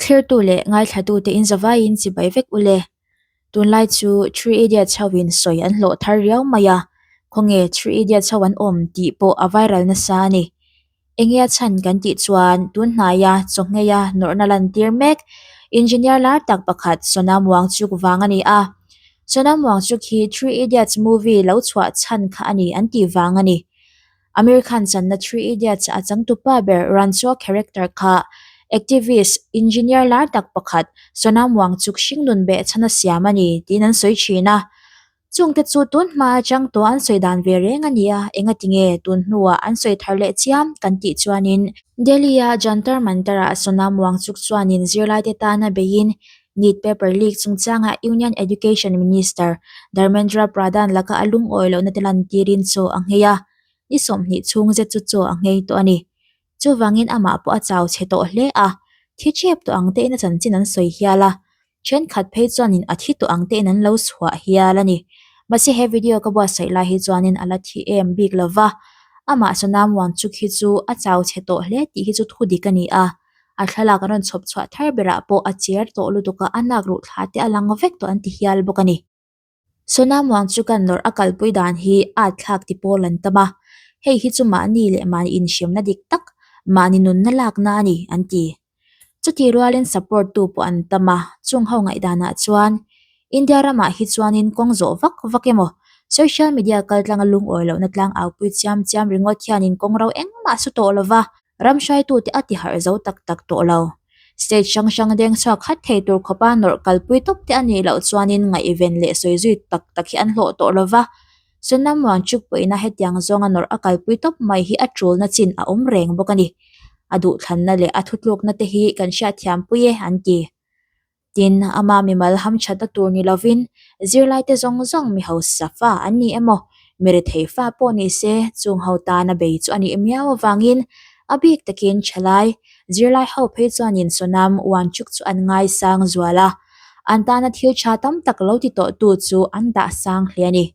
Thlirtu leh ngaithlatute in zavaiin chibai vek u le. Tunlai chu Three Idiots ho in sawi an hlawh thar riau mai a, khawnge Three Idiots ho an awm tih pawh a viral nasa a ni. Enge a chhan kan tih chuan tun hnaia chawhngheia nawrhna lantir mek Engineer lar tak pakhat Sonam Wangchuk vang a ni a. Sonam Wangchuk hi Three Idiots movie lo chhuah chhan kha a ni an tih vang a ni. Amir Khan channa Three Idiots a changtupa ber Rancho character kha activist, engineer lar tak pakhat Sonam Wangchuk hringnun beh chhan a siam a ni tiin an sawi thin a. Chungte chu tun hma atang tawh an sawi dan ve reng a ni a, engatinge tun hnuah an sawi thar leh chiam kan tih chuanin Delhi-a Jantar Mantar-ah Sonam Wangchuk chuanin zirlaite tana beiin NEET paper leak chungchanga Union Education Minister Dharmendra Pradhan laka a lungawi lohna te lantirin chaw a nghei a, ni 20 chhung zet chu chaw a nghei tawh a ni. Chuvangin amah pawh a chau chhe tawh hle a, thi chep tawh ang tein a chanchin an sawi hial a, thenkhat phei chuanin a thi tawh ang tein an lo chhuah hial a ni. Mahse he video ka buatsaih lai hi chuanin a la thi em bik lova, amah Sonam Wangchuk hi chu a chau chhe tawh hle tih hi chu thudik a ni a. A thlalak an rawn chhawp chhuah thar berah pawh a cher tawh lutuk a, a nak ruh thla te a lang vek tawh an ti hial bawk a ni. Sonam Wangchukan nawrh a kalpui dan hi at thlak ti pawl an tam a, hei hi chu mahni leh mahni inhremna dik tak, mahni nunna lakna a ni an ti. Chutih rualin support tu pawh an tam a, chung ho ngaihdanah chuan India ramah hi chuanin kawng zawh vak vak emaw, social media kaltlanga lungawi lohna tlang aupui chiam chiam ringawt hianin kawng ro engmah su tawh lova, Ram hruaitute a tiharh zo tak tak tawh lo. State hrang hrang deng chhuak khat thei tur khawpa nawrh kalpui tawp te a nih loh chuanin ngaihven leh sawi zui tak tak hi an hlawh tawh lo va. Sonam Wangchuk pawhina hetiang zawnga nawrh a kalpui tawp mai hi a tulna chin a awm reng bawk a ni. A duhthlanna leh a thutlukna te hi kan hriatthiampui e an ti. Tin, ama mimal hamthatna tur ni lovin zirlaite zawng zawng mi hausa fa an ni emaw, mi rethei fa pawh ni se chung ho tana bei chu a nih miau avangin a bik takin thalai zirlai ho phei chuanin Sonam Wangchuk chu an ngaisang zual a, an tana thil tha tam tak lo ti tawhtu chu an dah sang hle a ni.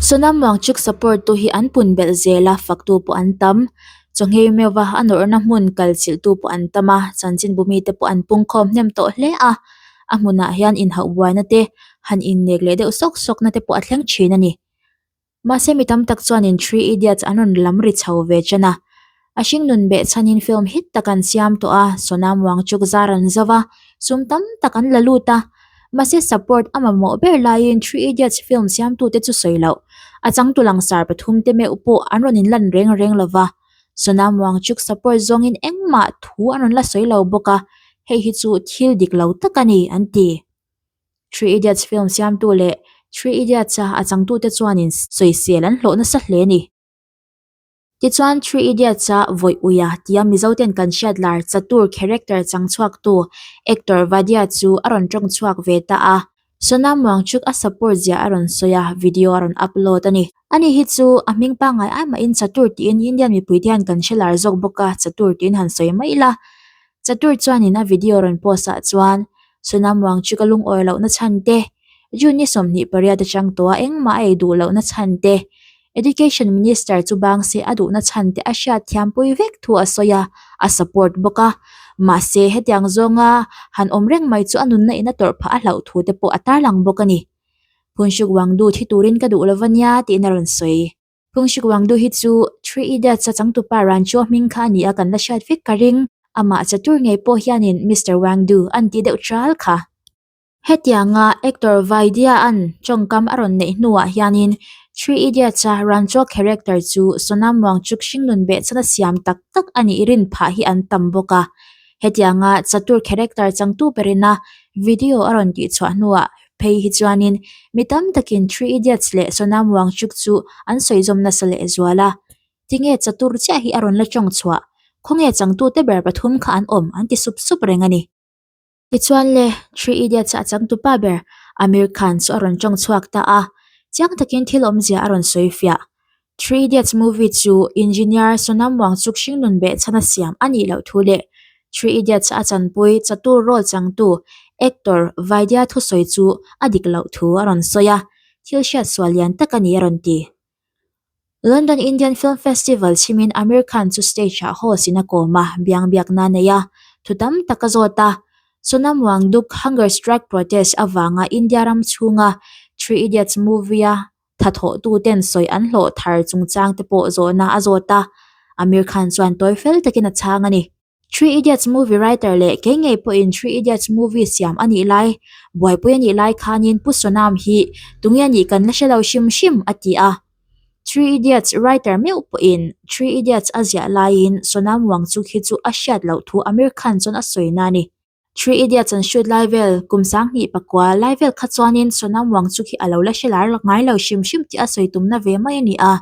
Sonam Wangchuk support tu hi an pun belh zel a, faktu pawh an tam. Chawngei meuha a nawrhna hmun kal chilhtu pawh an tam a, chanchinbu mite pawh an pungkhawm hnem tawh hle a. A hmunah hian inhauh buaina te, han innek leh deuh sawk sawkna te pawh a thleng thin a ni. Mahse mi tam tak chuanin Three Idiots an rawn lam ri chho ve chen a. A hringnun beh chhanin film hit tak an siam tawh a, Sonam Wangchuk zar an zo a, sum tam tak an la lut a. Mahse support a mamawh ber laiin Three Idiots film siamtute chu sawi loh. A changtu langsar pathum te meuh pawh an rawn inlan reng reng lo va. Sonam Wangchuk support zawngin engmah thu an rawn la sawi lo bawk a, hei hi chu thil dik lo tak a ni, an ti. Three Idiots film siamtu leh Three Idiots-a a changtute chuanin sawisel an hlawh nasa hle a ni. Tichuan Three Idiots-a vawi uia tia Mizoten kan hriat lar Chatur character chang chhuaktu actor Vadia chu a rawn tawng chhuak ve ta a. Sonam Wangchuk a support zia a rawn sawi a, video a rawn upload a ni. Ani hi chu a hming pangngai ai mahin Chatur tiin Indian mipui te hian kan hre lar zawk bawk a, Chatur tiin han sawi mai ila. Chatur chuanin a video rawn post ah chuan Sonam Wangchuk a lungawi lohna chhan te, June ni 28 atang tawha engmah a ei duh lohna chhan te, Education Minister chu bang se a duhna chhan te a hriat thiampui vek thu a sawi a, a support bawk a. Mahse, hetiang zawnga han awm reng mai chu a nunna in a tawrh phah a hlauh thu te pawh a tarlang bawk a ni. Phunhruk Wangdu thi turin ka duh lova nia tiin a rawn sawi. Phunhruk Wangdu hi chu Three Idiots a changtupa Rancho hming kha a ni a kan la hriat vek ka ring. Amah chatur ngei pawh hianin Mister Wangdu an tih deuh tral kha. Hetianga actor Vaidya-a'n tawngkam a rawn neih hnuah hianin Three Idiots-a Rancho character chu Sonam Wangchuk hringnun behchhan a siam tak tak a nih rin phah hi an tam bawk a. Hetianga Chatur character changtu berina video a rawn tihchhuah hnuah phei hi chuanin mi tam takin Three Idiots leh Sonam Wangchuk chu an sawizawm nasa lehzual a. Tinge Chatur chiah hi a rawn la tawng chhuah? Khawnge changtute ber pathum kha an awm an ti sup sup reng a ni. Tichuan le, Three Idiots a changtupa ber Amir Khan chu a rawn tawng chhuak ta a, chiang takin thil awmzia a rawn sawi fiah. Three Idiots movie chu Engineer Sonam Wangchuk hringnun behchhan a siam a nih loh thu leh Three Idiots a chanpui Chatur role changtu actor Vaidya thusawi chu a dik loh thu a rawn sawi a, thil hriat sual lian tak a ni a rawn ti. London Indian Film Festival chhimin Amir Khan chu stage-ah host in a kawm a, biang biakna a nei a. Thu tam tak a zawt a, Sonam Wangduk hunger strike protest avanga India ram chhunga Three Idiots movie-a thathawhtuten sawi an hlawh thar chungchang te pawh zawhna a zawt a, Aamir Khan chuan tawi fel takin a chhang a ni. Three Idiots movie writer leh kei ngei pawhin Three Idiots movie siam a nih lai, buaipui a nih lai khanin Pu Sonam hi tunge a nih kan la hre lo hrim hrim a ti a. Three Idiots writer meuh pawhin Three Idiots a ziah laiin Sonam Wangchuk hi chu a hriat loh thu Aamir Khan chuan a sawi na a ni. Three Idiots an shoot lai vel, kum 2000 lai vel kha chuanin Sonam Wangchuk hi a lo la hre lar ngai lo hrim hrim tih a sawi tumna ve mai a ni a.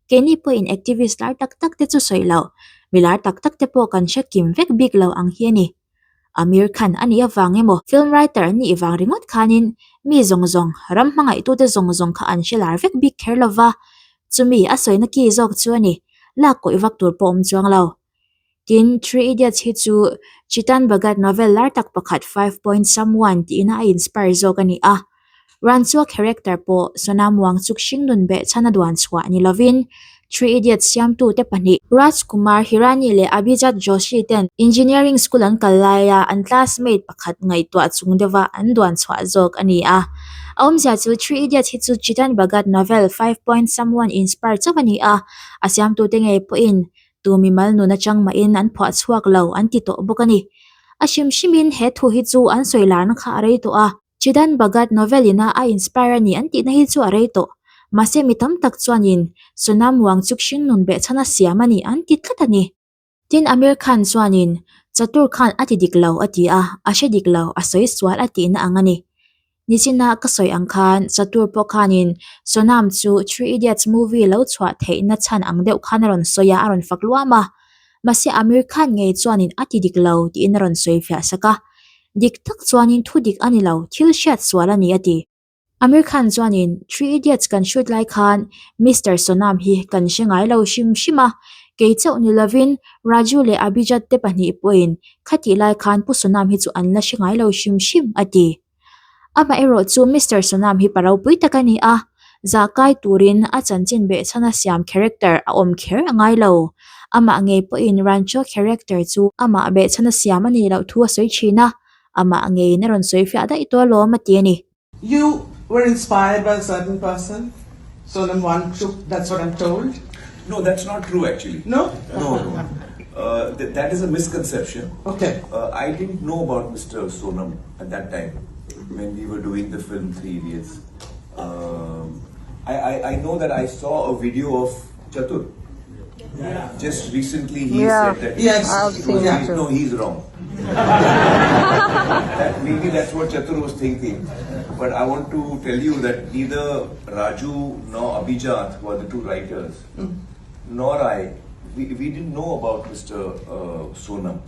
Keini pawhin activist lar tak tak te chu sawi loh, mi lar tak tak te pawh kan hre kim vek bik lo ang hi a ni. Aamir Khan a nih avang emaw film writer an nih vang ringawt khanin mi zawng zawng, ram hmangaihtute zawng zawng kha an hre lar vek bik kher lo va, chumi a sawina ki zawk chu a ni, lak kawih vak tur pawh awm chuang lo. Tin, Three Idiots hi chu Chetan Bhagat novel lar tak pakhat Five Point Someone tihna a inspire zawk a ni a. Ranchua character pawh Sonam Wangchuk hringnun behchhan a duan chhuah ni lovin Three Idiots siamtute pahnih, Raj Kumar Hirani leh Abhijat Joshi ten engineering school an kal laia an classmate pakhat ngaihtuah chung deuha an duan chhuah zawk a ni a. A awmzia chu Three Idiots hi chu Chetan Bhagat novel Five Point Someone inspire chauh a ni a, a siamtute ngei pawhin Tu mimal nun atang mahin an phuah chhuak lo an ti tawh bawk a ni. A hrim hrimin he thu hi chu an sawi larna kha a rei tawh a, Chetan Bhagat novel ina a inspire a ni an tihna hi chu a rei tawh. Mahse mi tam tak chuanin Sonam Wangchuk hringnun behchhan a siam a ni an ti tlat a ni. Tin Aamir Khan chuanin Chatur khan a ti dik lo a ti a, a hre dik lo, a sawi sual a tihna ang a ni. Nichina ka sawi ang khan Chatur pawh khanin Sonam chu Three Idiots movie lo chhuah theihna chhan ang deuh khan a rawn sawi a, a rawn fak luam a. Mahse Aamir Khan ngei chuanin a ti dik lo tiin a rawn sawi fiah sak a. Dik tak chuanin thu dik a ni lo, thil hriat sual a ni a ti. Aamir Khan chuanin Three Idiots kan shoot lai khan Mister Sonam hi kan hre ngai lo hrim hrim a, kei chauh ni lovin Raju leh Abhijat te pahnih pawhin khatih lai khan Pu Sonam hi chu an la hre ngai lo hrim hrim a ti. Amaherawh chu Mister Sonam hi pa ropui tak a ni a, zah kai turin a chanchin behchhana siam character a awm kher a ngai lo. Amah ngei pawhin Rancho character chu amah behchhana siam a nih loh thu a sawi thin a, amah ngeiin a rawn sawi fiah daih tawh alawm a ti a ni. You were inspired by a certain person, Sonam Wangchuk, that's what I'm told. No, that's not true actually. No? No, no. Uh, th- that is a misconception. Okay. Uh, I didn't know about Mr. Sonam at that time when we were doing the film Three Idiots. Um, I, I, I know that I saw a video of Chatur. Yeah. Just recently he Yeah. said that Yes. I've it seen was- that he- too. no, he's wrong. that maybe that's what Chatur was thinking. But I want to tell you that neither Raju nor Abhijat, who are the two writers, nor I, we, we didn't know about Mr. Sonam.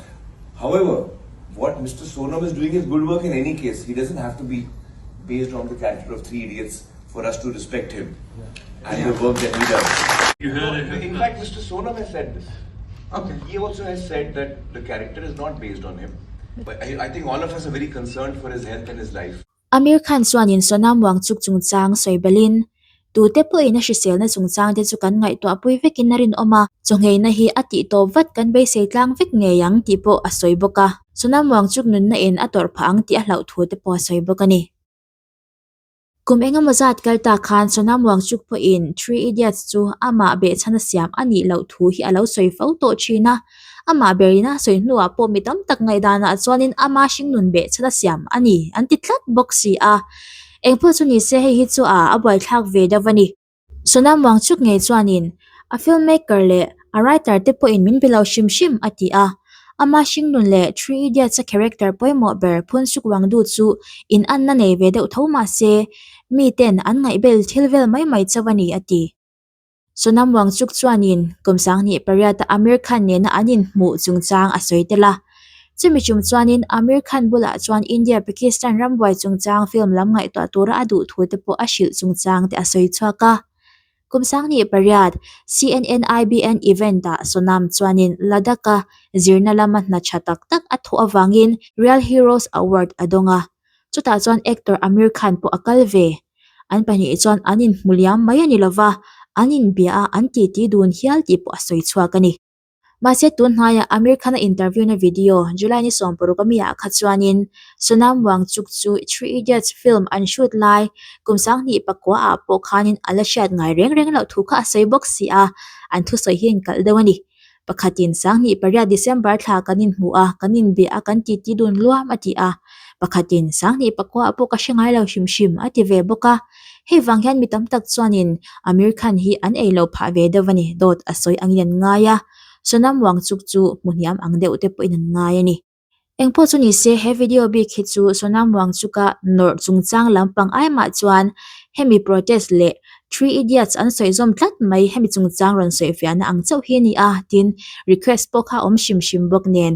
However, what Mr. Sonam is doing is good work in any case. He doesn't have to be based on the character of Three Idiots for us to respect him and the work that he does. You heard it. In fact, Mr. Sonam has said this. Okay. He also has said that the character is not based on him. But I, I think all of us are very concerned for his health and his life. Aamir Khan chuanin Sonam Wangchuk chungchang sawi belhin, Tute pawhin a hriselna chungchang te chu kan ngaihtuahpui vekin a rinawm a, chawngheina hi a tih tawp vat kan beisei tlang vek ngei ang tih pawh a sawi bawk a. Sonam Wangchuk nunna in a tawrh phah ang tih a hlauh thu te pawh a sawi bawk a ni. Kum engemaw zat kal ta khan Sonam Wangchuk pawhin Three Idiots chu amah behchhan a siam a nih loh thu hi a lo sawi fo tawh thin a. Amah berina a sawi hnuah pawh mi tam tak ngaihdanah chuanin ama hringnun behchhan a siam a ni an ti tlat bawk si a. Engpawh chu ni se hei hi chu a a buaithlak ve deuh a ni. Sonam Wangchuk ngei chuanin a filmmaker leh a writer te pawhin min be lo hrim hrim a ti a. Ama hringnun leh Three Idiots a character pawimawh ber Phunsuk Wangdu chu in anna nei ve deuh tho mah se miten an ngaihbel thil vel mai mai chauh a ni a ti. Sonam Wangchuk chuanin kum 28 a Aamir Khan nena an inhmuh chungchang a sawi tel a. Chumi tum chuanin Aamir Khan bulah chuan India-Pakistan rambuai chungchang film lam ngaihtuah tura a duh thu te pawh a hrilh chungchang te a sawi chhuak a. Kum 28 CNN-IBN event-ah Sonam chuanin Ladakh-a zirna lama hna tha tak tak a thawh avangin Real Heroes Award a dawng a. Chutah chuan actor Aamir Khan pawh a kal ve. An pahnih chuan an inhmu liam mai a ni lova, an inbia a, an titi dun hial tih pawh a sawi chhuak a ni. Mahse tun hnaiah Aamir Khan-a interview na video July ni 16 ami ah kha chuanin Sonam Wangchuk chu Three Idiots film an shoot lai kum 2009 ah pawh khanin a la hriat ngai reng reng loh thu kha a sawi bawk si a, an thusawi hi a inkalh deuh a ni. Pakhatin 2008 December thla kan inhmu a, kan inbia a, kan titi dun luam a ti a. Pakhatin 2009 ah pawh ka hre ngai lo hrim hrim a ti ve bawk a. Hei vang hian mi tam tak chuanin Amir Khan hi an ei lo phah ve deuh a ni, dawt a sawi angin an ngai a, Sonam Wangchuk chu hmu hniam ang deuh te pawhin an ngai a ni. Engpawh chu ni se, he video bik hi chu Sonam Wangchuka nawrh chungchang lampang ai mah chuan hemi protest leh Three Idiots an sawi zawm tlat mai hemi chungchang rawn sawi fiahna ang chauh hi a ni a, tin request pawh kha a awm hrim hrim bawk nen.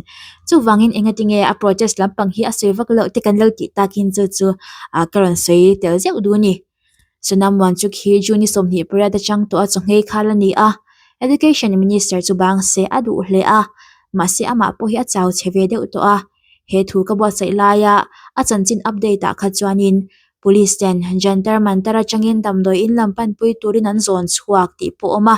Chuvangin engatinge a protest lampang hi a sawi vak loh te kan lo tih takin chu chu ka rawn sawi tel zeuh duh a ni. Sonam Wangchuk hi June ni 28 atang tawh a chawngei khal a ni a, Education Minister chu bang se a duh hle a, mahse amah pawh hi a chau chhe ve deuh tawh a. He thu ka buatsaih laia a chanchin update ah kha chuanin Police ten Jantar Mantar atangin damdawi in lam panpui turin an zawn chhuak tih pawh a awm a,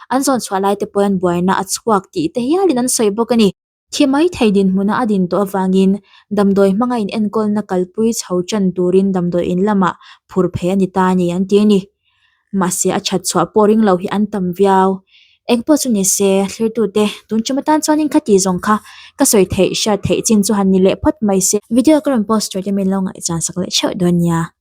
an zawn chhuah lai te pawhin buaina a chhuak tih te hialin an sawi bawk a ni. Thi mai thei dinhmuna a din tawh avangin damdawi hmanga in enkawlna kalpui chho tan turin damdawi in lamah phur phei a ni ta a ni an ti a ni. Mahse a that chhuah pawh ring lo hi an tam viau. Engpawh chu ni se, thlirtute tun ṭum atan chuanin kha tih zawng kha ka sawi theih hriat theih chin chu han ni leh phawt mai se. Video ka rawn post tur te min lo ngaihchan sak leh theuh dawn nia.